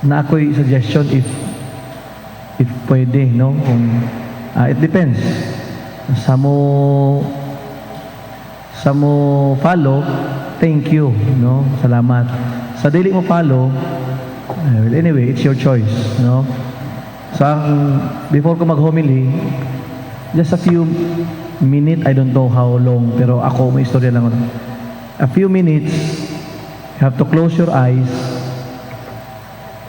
Na ako'y suggestion if pwede, no? Kung it depends. Sa mo follow, thank you, no? Salamat. Sa dili mo follow, well, anyway, it's your choice, no? So, ang, before ko mag-homily, just a few minutes, I don't know how long, pero ako, may istorya lang ako. A few minutes, you have to close your eyes,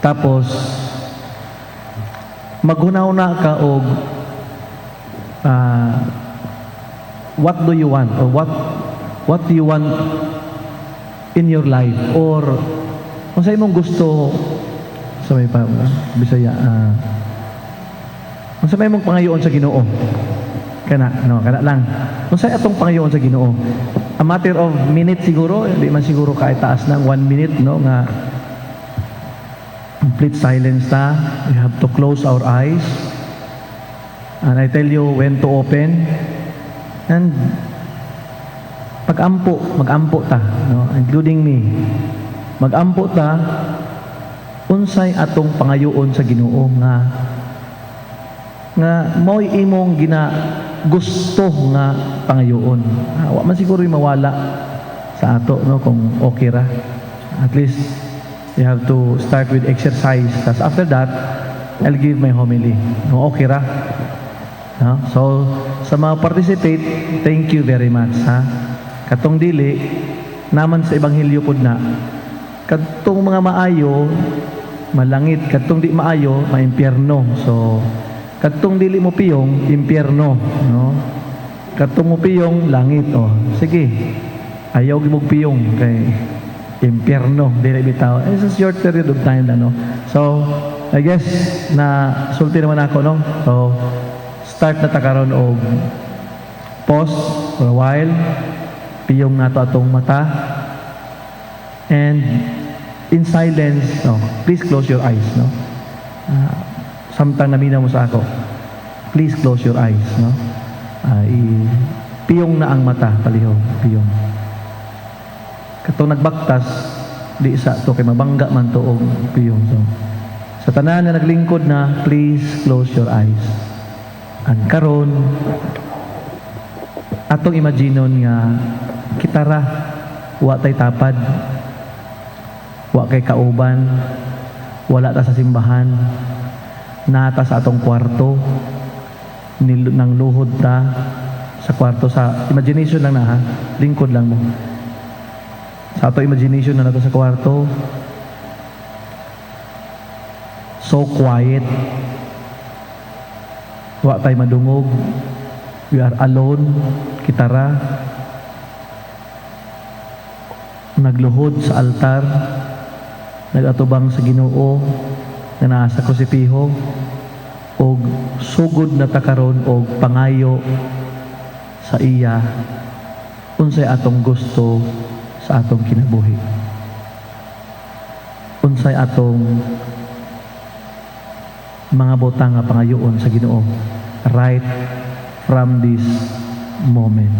tapos, maghuna-huna ka og what do you want or what do you want in your life or kung sa imong gusto sa may pa Bisaya, kung sa may imong pangayoon sa Ginoo kana, no, kana lang, kung sa atong pangayoon sa Ginoo, a matter of minute siguro, di man siguro kahit taas ng 1 minute, no, nga complete silence ta. We have to close our eyes and I tell you when to open and pag-ampo, mag-ampo ta, no, including me, mag-ampo ta unsay atong pangayoon sa Ginoo nga mao'y imong gina gusto nga pangayoon. Wa man siguro yung mawala sa ato, no, kung okay ra. At least you have to start with exercise. Tas after that, I'll give my homily. No, okay ra. No? So sa mga participate, thank you very much, ha. Katong dili naman, sa ebanghelyo pud na, kadtong mga maayo malangit, kadtong di maayo maimpyerno. So kadtong dili mo piyong, impyerno, no? Kadtong mo piyong, langit. Oh, sige. Ayaw gid piyong kay impyerno, dili bitaw. It's a short period of time na, no? So, I guess na sulti naman ako, no? So, start na ta karon og pause for a while. Piyong nato atong mata. And in silence, no, please close your eyes, no? Samtang naminaw mo sa ako, please close your eyes, no? Piyong na ang mata, palihog, piyong. Katong nagbaktas, di sa to kay mabangga man to og piyong. So, sa tanan na naglingkod na, please close your eyes. Ang karon, atong imaginon nga kita ra, wa tay tapad, wa kay kauban, wala ta sa simbahan, nata sa atong kwarto, nang luhod ta sa kwarto. Sa imagination lang na, ha, lingkod lang mo sa ato imagination na nato sa kwarto, so quiet, wa tay madungog, we are alone, kita ra nagluhod sa altar, nagatubang sa Ginoo nga naa sa krusipiho og sugod na ta karon og pangayo sa iya unsay atong gusto sa atong kinabuhi, unsay atong mga butang nga pangayoon sa Ginoo right from this moment.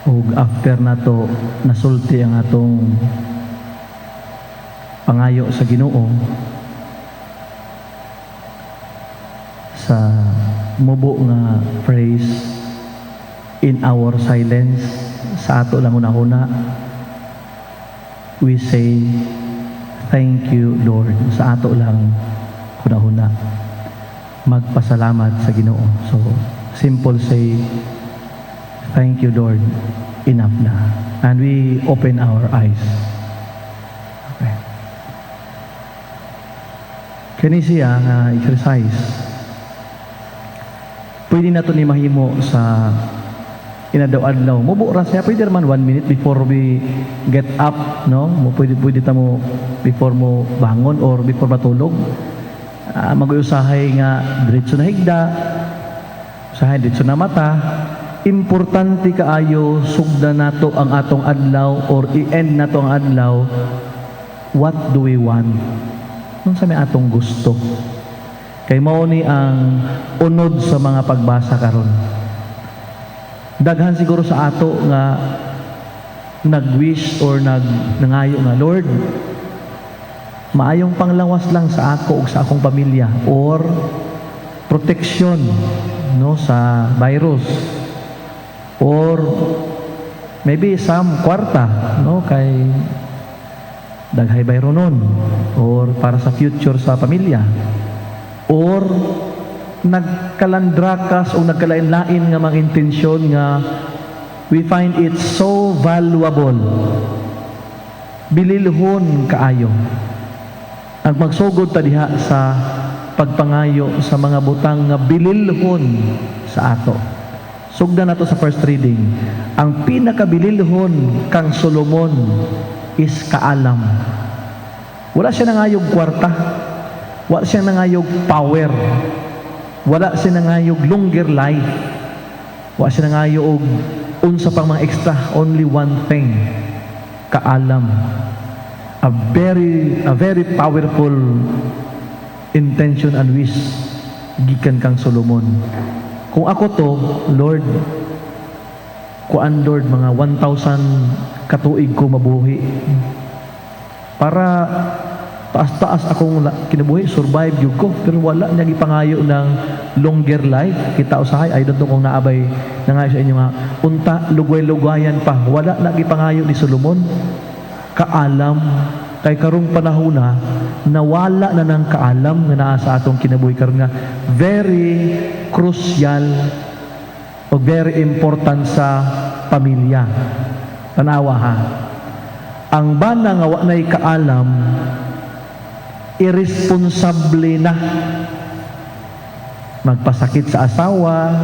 Ug after nato nasulti ang atong pangayo sa Ginoo sa mubo nga phrase, in our silence, sa ato lang hunahuna, we say, "Thank you, Lord." Sa ato lang hunahuna, magpasalamat sa Ginoo. So simple say, "Thank you, Lord," enough na. And we open our eyes. Okay. Kani siya nga exercise, pwede na to ni mahimo sa inadlaw-adlaw. Mubo ra siya, pwede man 1 minute before we get up, no? Mo pwede ta mo before mo bangon or before matulog. Mag-usahay nga diretso na higda, usahay diretso na mata. Importante kaayo sugda nato ang atong adlaw or i-end nato ang adlaw. What do we want? Unsa may atong gusto? Kay mao ni ang unod sa mga pagbasa karon. Daghan siguro sa ato nga nag-wish or nag nangayo nga, "Lord, maayong panglawas lang sa ako ug sa akong pamilya," or protection, no, sa virus, or maybe some kwarta, no, kay daghay bayronon, or para sa future sa pamilya, or nagkalandrakas o nagkalain-lain nga mga intensyon nga we find it so valuable, bililhon kaayo. Ang magsugod ta diha sa pagpangayo sa mga butang nga bililhon sa ato. Sugdan nato sa first reading. Ang pinakabililhon kang Solomon is kaalam. Wala siya nangayog kwarta. Wala siya nangayog power. Wala siya nangayog longer life. Wala siya nangayo og unsa pang mga extra. Only one thing. Kaalam. A very powerful intention and wish gikan kang Solomon. Kung ako to, "Lord, kuan Lord, mga 1,000 katuig ko mabuhi. Para taas-taas akong kinabuhi, survive gyud ko." Pero wala niya gipangayo ng longer life. Kita usahay, I don't know kung naabay nangayo sa inyo nga unta lugway-lugwayan pa. Wala na gipangayo ni Solomon. Kaalam. Kay karong panahon na nawala na ng kaalam nga naa sa atong kinabuhi karon nga very crucial o very important sa pamilya. Tanawa ha. Ang bana nga wa nay kaalam, irresponsable na. Magpasakit sa asawa,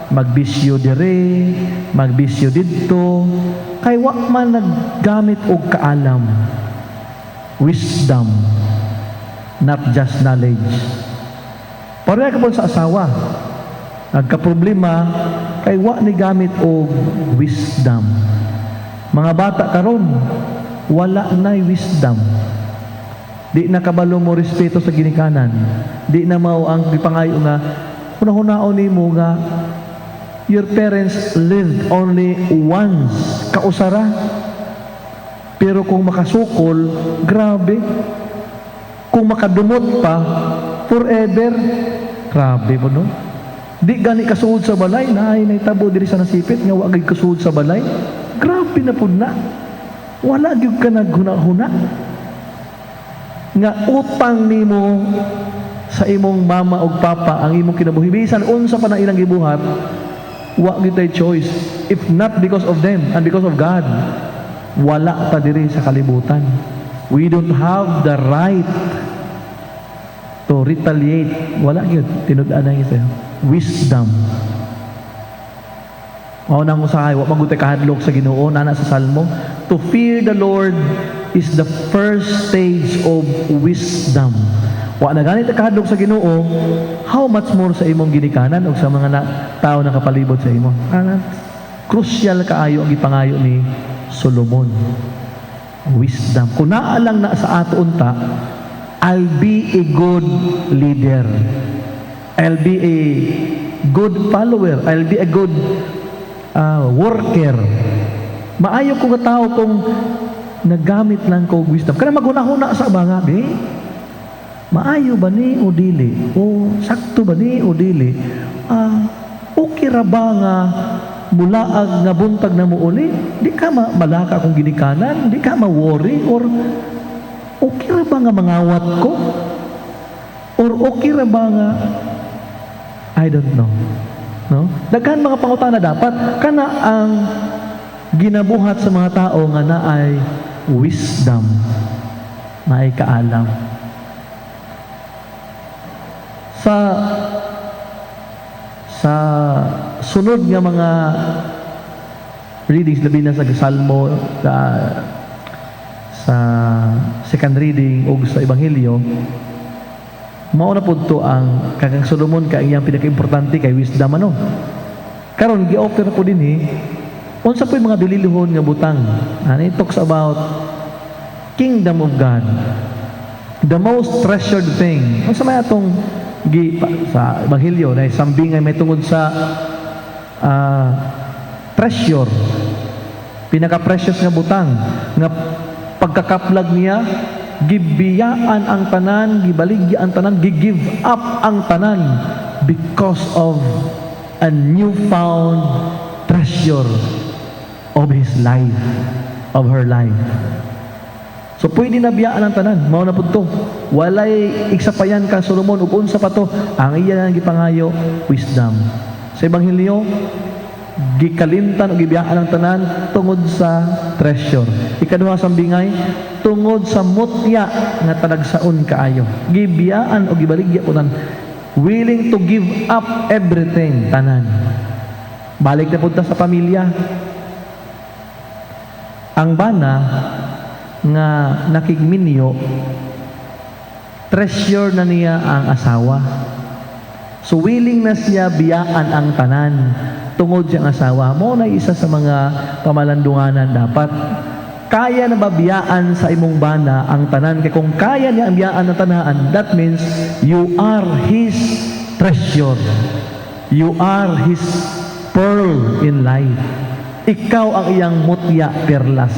magbisyo dire, magbisyo didto, kay wa man naggamit og kaalam. Wisdom, not just knowledge. Pareha ka po sa asawa. Nagka-problema kay wa ni gamit og wisdom. Mga bata karon, wala na'y wisdom. Di na kabalo mo respeto sa ginikanan. Di na mao ang gipangayo nga hunahunaon nimo nga your parents lived only once, kausara. Pero kung makasukol, grabe. Kung makadumot pa, forever. Grabe po, no? Di gani kasuod sa balay, na ay naitabo diri sa Nasipit nga wa gid kasuod sa balay. Grabe na pud na. Wala gyud ka naghuna-huna nga utang nimo sa imong mama ug papa ang imong kinabuhi. Bisan unsa pa na ilang gibuhat, wa gyud tay choice. If not because of them and because of God, wala ta diri sa kalibutan. We don't have the right to retaliate. Wala gyud tinud-an na gyud. Wisdom. Mao nang usahay, wa man gud tay kahadlok sa Ginoo nana sa Salmo. To fear the Lord is the first stage of wisdom. Wa na gani ta kahadlok sa Ginoo, how much more sa imong ginikanan o sa mga tao na kapalibot sa imo? Ana, crucial kaayo ang gipangayo ni Solomon. Wisdom. Kung naa lang na sa ato unta, I'll be a good leader. I'll be a good follower. I'll be a good worker. Maayo ko nga tao kung nagamit lang ko og wisdom. Kana maghuna-huna sa ba nga, be? Maayo ba ni o dili? O sakto ba ni o dili? Okay ra ba nga mulaag nga buntag na mo uli? Di ka malaka kung ginikanan? Di ka ma-worry? Or okay ra ba nga mangawat ko? Or okay ra ba nga, I don't know. No? Daghan mga pangutana dapat kana ang ginabuhat sa mga tao nga naay wisdom, naay kaalam. Sa sunod nga mga readings, labi na sa Salmo, sa second reading ug sa Ebanghelyo, mao na pud to ang kakang Solomon kay iyang pinakaimportante kay wisdom, ano. Karon gi-offer ko dinhi unsa po'y mga bililhon nga butang. And it talks about kingdom of God. The most treasured thing. Unsa may atong gi pa, sa Ebanghelyo na sambingay may tungod sa treasure, pinaka-precious nga butang nga pagkakaplag niya, gibiyaan ang tanan, gibaligya ang tanan, gi-give up ang tanan because of a newfound treasure of his life, of her life. So pwede na biyaan ang tanan, mao na pud to. Walay igsapayan ka Solomon ug unsa pa to, ang iya lang gipangayo, wisdom. Sa Ebanghelyo, gikalimtan o gibiyaan ang tanan tungod sa treasure. Ikaduha sa bingay, tungod sa mutya nga talagsaon kaayo. Gibiyaan o gibaligya po tanan. Willing to give up everything, tanan. Balik na punta sa pamilya. Ang bana nga nakigminyo, treasure na niya ang asawa. So willing na siya biyaan ang tanan tungod siyang asawa. Mao na isa sa mga pamalandunganan dapat. Kaya na ba biyaan sa imong bana ang tanan? Kay kung kaya niya ang biyaan ang tanan, that means you are his treasure. You are his pearl in life. Ikaw ang iyang mutya, perlas.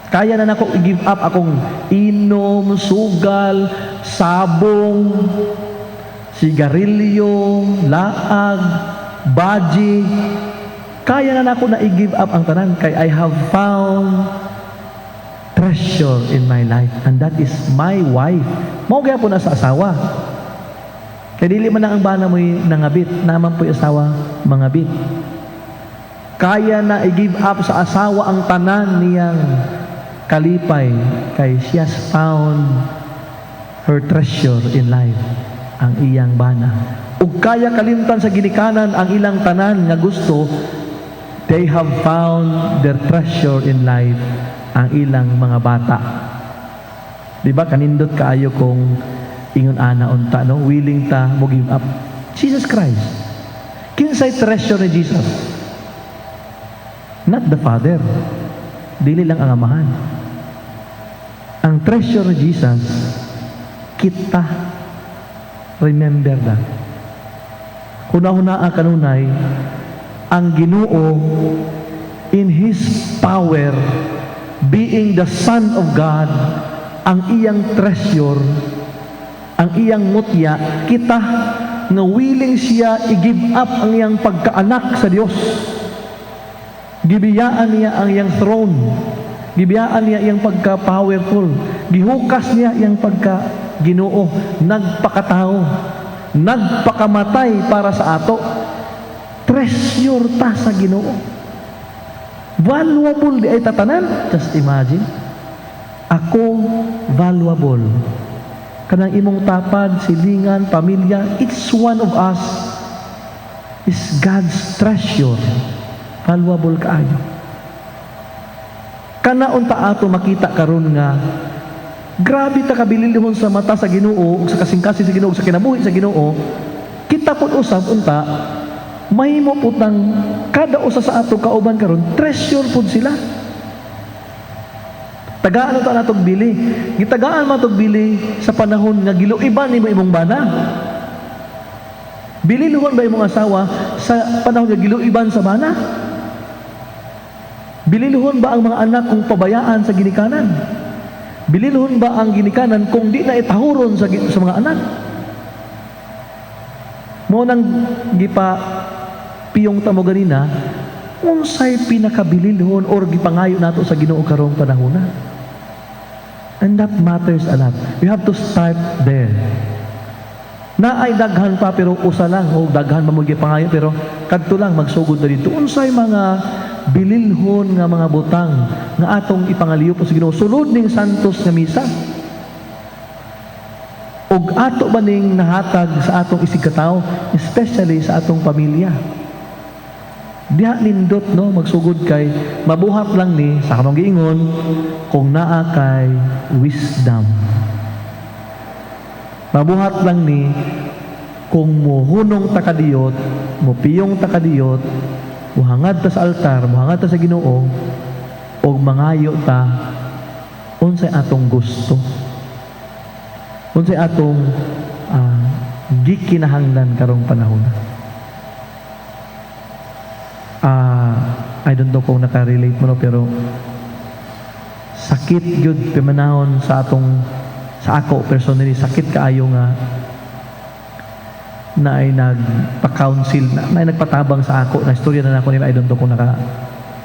Kaya na nako i-give up akong inom, sugal, sabong, sigarilyo, laag, baji. Kaya na nako na i-give up ang tanan kay I have found treasure in my life and that is my wife. Mao gyapon na sa asawa. Kay dili man ang bana mo'y nangabit, naman po'y asawa mangabit. Kaya na i-give up sa asawa ang tanan niyang kalipay kay she has found her treasure in life, ang iyang bana. Ug kaya kalimtan sa ginikanan ang ilang tanan nga gusto, they have found their treasure in life, ang ilang mga bata. Di ba kanindot kaayo kung ingon ana unta, no? Willing ta mo give up. Jesus Christ. Kinsay treasure ni Jesus? Not the Father. Dili lang ang Amahan. Ang treasure ni Jesus, kita. Remember that. Huna-hunaa kanunay, ang Ginoo in His power, being the Son of God, ang iyang treasure, ang iyang mutya, kita nga willing siya i-give up ang iyang pagkaanak sa Dios. Gibiyaan niya ang iyang throne. Gibiyaan niya iyang pagka-powerful. Gihukas niya iyang pagka-Ginoo. Nagpakatao. Nagpakamatay para sa ato. Treasure ta sa Ginoo. Valuable diay ta tanan. Just imagine. Ako, valuable. Kanang imong tapad, silingan, pamilya, each one of us is God's treasure. Valuable kaayo. Kana unta ato makita karon nga grabe ta kabililhon sa mata sa Ginoo ug sa kasing-kasing sa Ginoo ug sa kinabuhi sa Ginoo. Kita pud usab unta mahimo pud nang kada usa sa ato kauban karon treasure pud sila. Tagaan ta natog bili. Gitagaan man tog bili sa panahon nga giluiban nimo imong bana. Bililhon ba imong asawa sa panahon nga giluiban sa bana? Bililhon ba ang mga anak kung pabayaan sa ginikanan? Bililhon ba ang ginikanan kung di na itahuron sa mga anak? Mao nang gipa piyong tamo ganina, unsay pinakabililhon or gipangayo nato sa Ginoo karong panahona? And that matters a lot. We have to start there. Naay daghan pa pero usa lang o daghan man mo gipangayo, pero kadto lang magsugod na dito. Unsay mga bililhon nga mga butang nga atong ipangaliyo po sa Ginoo sulod ning santos nga misa? Ug ato ba ning nahatag sa atong isigkatawo, especially sa atong pamilya? Diha nindot, no, magsugod kay mabuhat lang ni sa kanong giingon kung naa kay wisdom. Mabuhat lang ni kung muhunong ta kadiyot, mupiyong ta kadiyot, muhangad ta sa altar, muhangad ta sa Ginoo, ug mangayo ta unsay atong gusto. Unsay atong gikinahanglan karong panahon. I don't know kung naka-relate mo, no, pero sakit gyud pimanahon sa atong, sa ako personally, sakit kaayo nga na ay nagpa-counsel na ay nagpatabang sa ako na istorya na nako nila. I don't know kung naka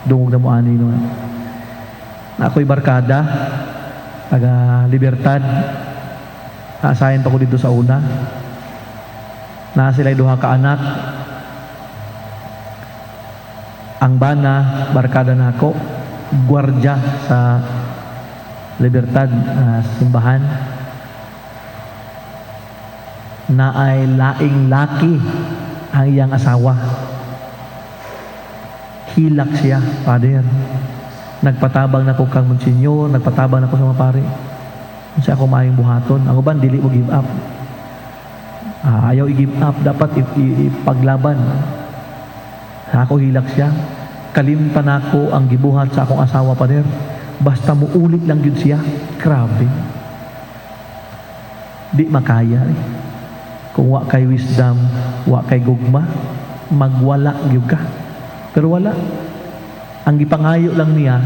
dungog na mo ani, no, na ako'y barkada taga Libertad. Naasahin pa ko dito sa una na sila duha ka anak. Ang bana, barkada nako, gwardya sa Libertad, simbahan, na ay laing laki ang iyang asawa. Hilak siya, Father. Nagpatabang na ko kang Monsignor, nagpatabang na ko sa mga pare. Unsa ako maayong buhaton? Ang uban, dili mo give up. Ayaw i-give up, dapat ipaglaban. Sa ako, hilak siya. Kalimtan nako ang gibuhat sa akong asawa, Father. Basta muulit lang gyud siya. Grabe. Di makaya eh. Kung wa kay wisdom, wa kay gugma, magwala gyud ka. Pero wala. Ang gipangayo lang niya,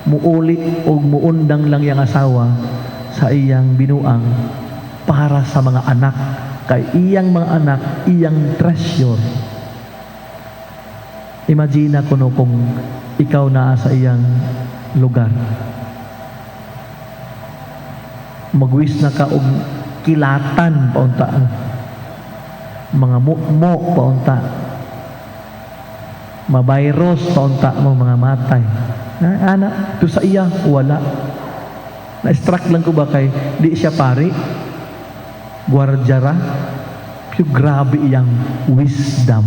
muuli o muundang lang iyang asawa sa iyang binuang para sa mga anak. Kay iyang mga anak, iyang treasure. Imagine kuno kung ikaw naa sa iyang lugar. Magwis na ka og kilatan paunta. Mga mukmo paunta. Mabayros paunta mo, mga matay. Na, ana, to sa iya, wala. Na-struck lang ko ba kay di siya pari, gwardya ra, pero grabe iyang wisdom.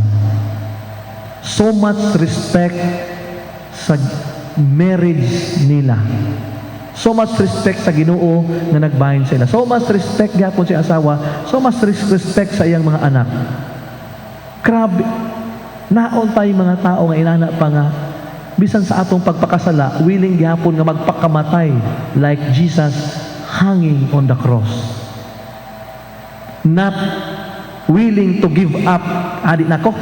So much respect sa marriage nila. So much respect sa Ginoo nga nagbahin sila. So much respect gyapon sa asawa. So much respect sa iyang mga anak. Grabe. Naon tayo mga tao nga inana pa nga bisan sa atong pagpakasala, willing gyapon nga magpakamatay like Jesus hanging on the cross. Not willing to give up. Adi nako.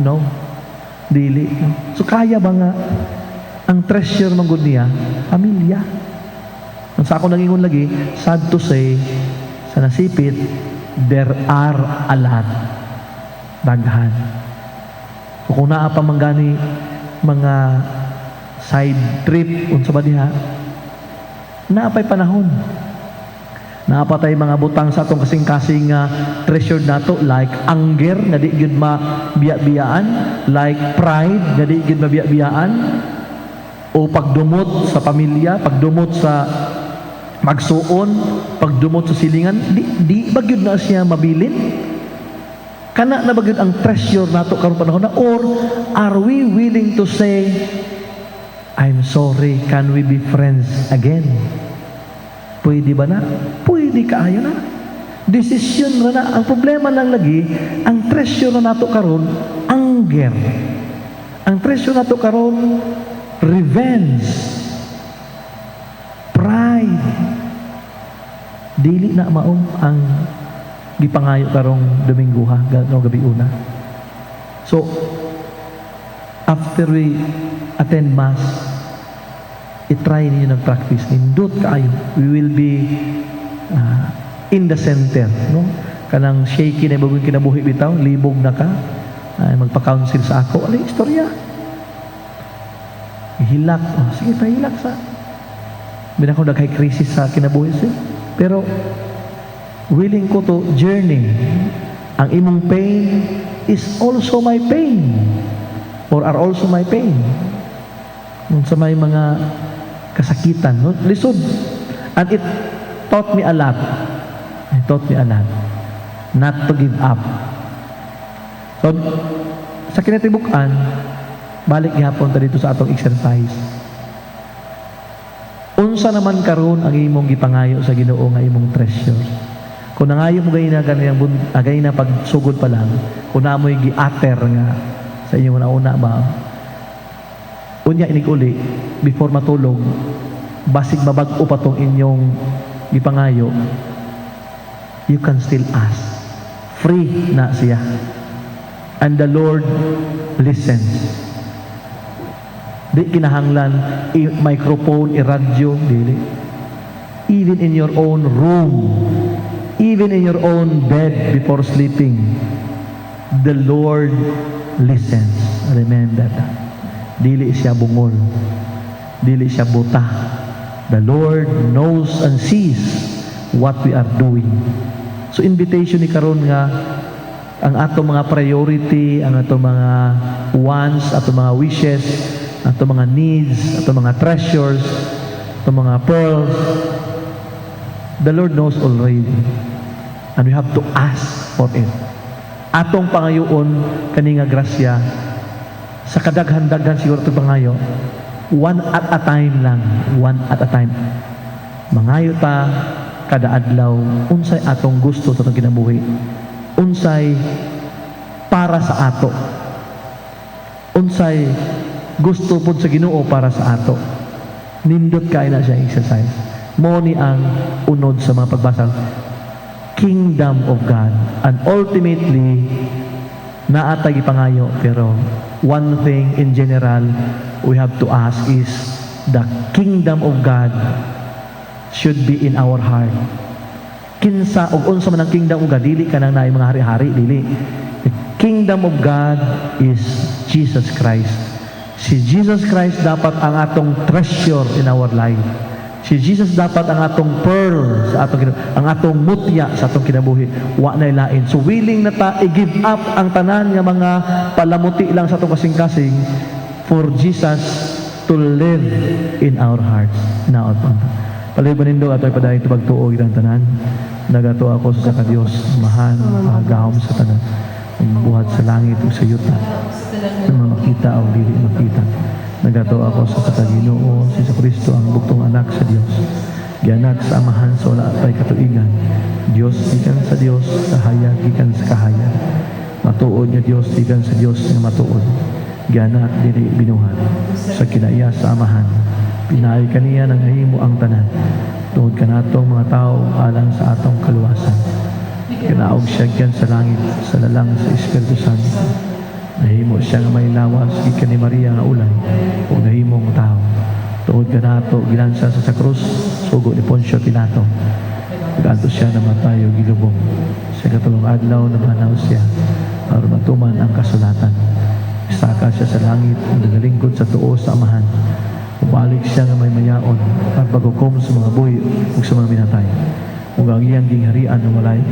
No. Dili. No? So kaya ba nga ang treasure man gud niya, pamilya. Ang sa ako nangingon lagi, sad to say, sa Nasipit, there are a lot. Daghan. So kung naa pa man gani mga side trip, unsa ba diha, naa pa'y panahon. Naa pa tay mga butang sa atong kasing-kasing nga treasure nato, like anger nga di gyud mabiya-biyaan, like pride nga di gyud mabiya-biyaan, o pagdumot sa pamilya, pagdumot sa magsuon, pagdumot sa silingan, di ba gyud na siya mabilin? Kana na ba gyud ang treasure nato karon panahon na, or are we willing to say, "I'm sorry, can we be friends again?" Pwede ba na? Pwede kaayo na. Desisyon ra na. Ang problema lang lagi, ang treasure na nato karon, anger. Ang treasure nato karon, revenge. Pride. Dili na mao ang gipangayo karong Domingo ha, karong gabi una. So, after we attend Mass, i-try ninyo ng practice. Nindot kaayo. We will be in the center. No? Kanang shaky na ibang kinabuhi bitaw, libog na ka, ay, magpa-counsel sa ako. Alay, istorya. Hilak. Oh, sige, pahilak sa. Bin ako nagkay krisis sa kinabuhi siya. Pero, willing ko to journey. Ang imong pain is also my pain. Or are also my pain. Nung sa may mga kasakitan. No? Lisod. And it taught me a lot. It taught me a lot. Not to give up. So, sa kinatibukan, balik gihapon ta dito sa atong exercise. Unsa naman karon ang imong gipangayo sa Ginoo nga imong treasure? Kung nangayo mo ganina ganiyang ganina pagsugod pa lang, kung naa moy gi-utter nga sa inyong una ba, unya inig uli, before matulog, basig mabag-o pa tong inyong gipangayo, you can still ask. Free na siya. And the Lord listens. Di kinahanglan i-microphone, i-radyo, dili. Even in your own room, even in your own bed before sleeping, the Lord listens. Remember that. Dili siya bungol. Dili siya buta. The Lord knows and sees what we are doing. So invitation ni karon nga ang atong mga priority, ang atong mga wants, atong mga wishes, atong mga needs, atong mga treasures, atong mga pearls, the Lord knows already. And we have to ask for it. Atong pangayoon kani nga grasya sa kadaghan-daghan siguro ito pangayo, one at a time lang, one at a time. Mangayo ta kada adlaw unsay atong gusto sa atong kinabuhi, unsay para sa ato, unsay gusto pod sa Ginoo para sa ato. Nindot kay na siya exercise. Mo ni ang unod sa mga pagbasa, Kingdom of God. And ultimately, naa tay gipangayo, pero one thing in general we have to ask is the Kingdom of God should be in our heart. Kinsa ug unsa man ang Kingdom of God? Dili kanang naay mga hari-hari, dili. The Kingdom of God is Jesus Christ. Si Jesus Christ dapat ang atong treasure in our life. Si Jesus dapat ang atong pearl sa atong ang atong mutya sa atong kinabuhi. Wa na lain. So willing na ta i-give up ang tanan nga mga palamuti lang sa atong kasing-kasing for Jesus to live in our hearts. Naot pa. Palihog manindog, ato ipadayon pagtuo ang tanan. Nagatuo ako sa ka Dios, Amahan, makagagahom sa tanan, ang buhat sa langit ug sa yuta, ang mga makita o dili makita. Nagatuo ako sa usa ka Ginoo, si Kristo, ang bugtong anak sa Dios. Gianak sa Amahan sa wala pay katuigan. Dios gikan sa Dios, kahayag gikan sa kahayag. Matuod nga Dios gikan sa Dios nga matuod. Gianak, dili binuhat. Sa kinaiya sa Amahan. Pinaagi kaniya nahimo ang tanan. Tungod kanatong mga tao alang sa atong kaluwasan. Kinaog siya gikan sa langit sa lalang sa Espiritu Santo. Nahimo siya nga may lawas gikan ni Maria nga ulay ug nahimong tao. Tungod kanato gilansa sa krus, sugo ni Poncio Pilato. Nag-antos siya, namatay ug gilubong. Sa ikatulong adlaw nabanhaw siya aron matuman ang kasulatan. Isaka siya sa langit, ang nagalingkod sa tuo sa Amahan. Mubalik siya nga may mayaon at paghukom sa mga buhi ug sa mga minatay. Ug ang iyang gingharian walay